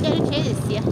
Caij lub tsheb xiav.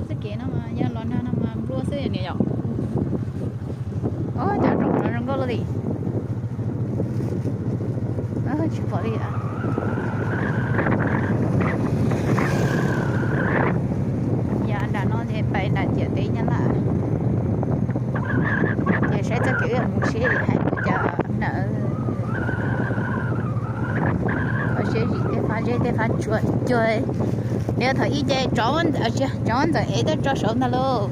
Txoj kev no mas yog los nag no mas nplua xwb niam yom. Cov rooj no zoo nkauj luaj li. Tsis pom li. Yav nram no ces pais nram ciam teb Nyab Laj. Ces saib txoj kev wb mus seb hais ua cas na. Kho siab zim tej fab zeb tej fab tsua cuag. Nws thaum ib ce tsov, tsov ntxawm ev tuaj tso saud ntag lauj.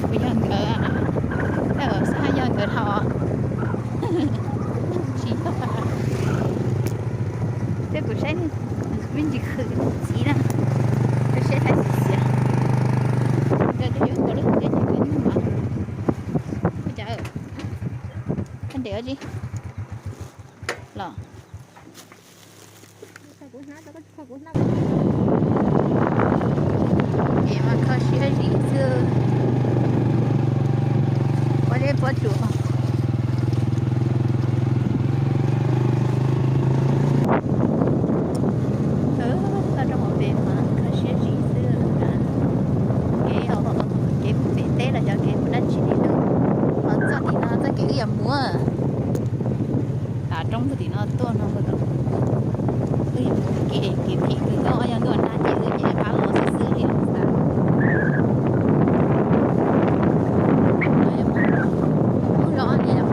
Kuv yog nkawd, tej zaum xav yog nkawd dhau. Tsis yog, tej kuv saib me ntsis khwv txiv na, kuv saib saib xim xiav. Nkawd twb yuav ua lub tsev ces kuv nug mas, ua cas, koj ntes ua tsi los? Ces mas kho siab zim xwb. Pob zeb pob tsuas. Toj roob hauv pes mas kho siab zim xwb. Kev, kev mus pem teb los yog kev mus dab tsi li ntawd. Ho txoj tim no txoj kev wb yuav mus. Tav roob puag tim no tuaj no, wb yuav mus kev, kev phem kawg, yog ntuj nag ces wb ces pab los xwb xwb li. Ub, los li los.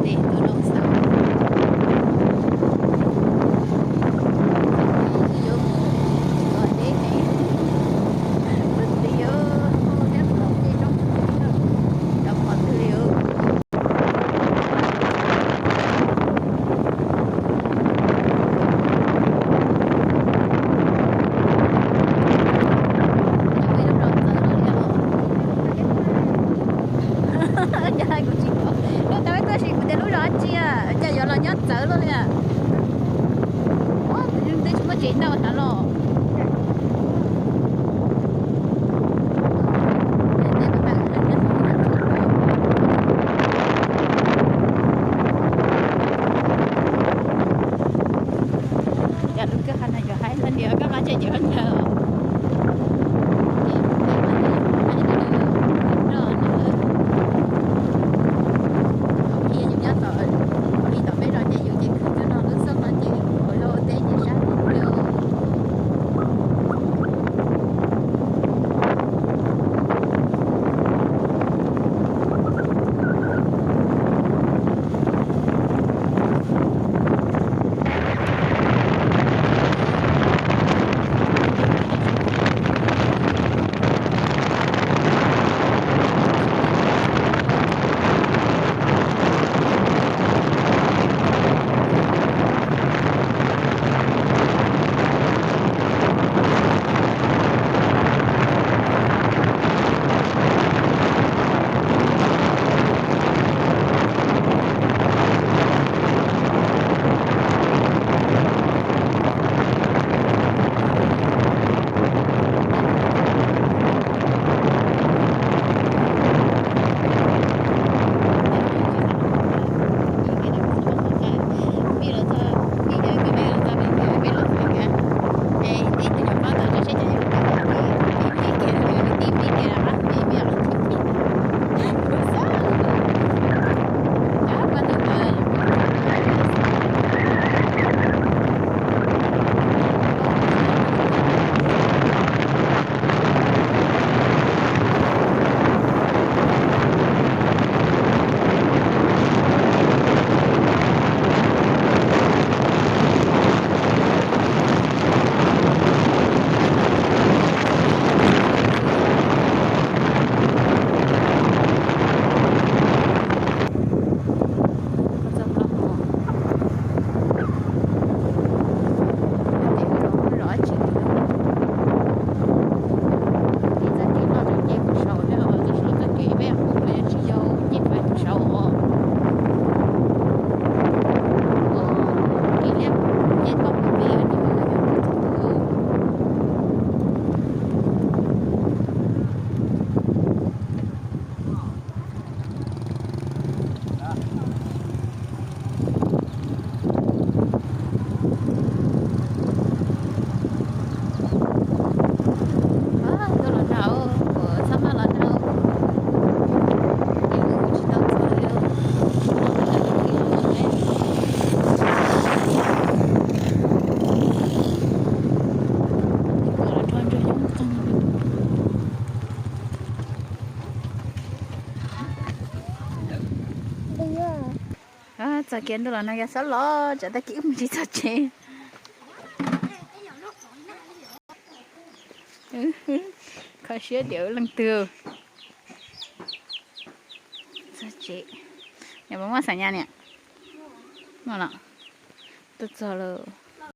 Tes tus laus xav. Txog kiag ntuj los no yog xob los tsam tag kis wb mus tsis txog tsev. Kho siab tias wb leej twg txog tsev. Niam puas muaj xav nyas niam? Muaj los. Tuaj txog lawm.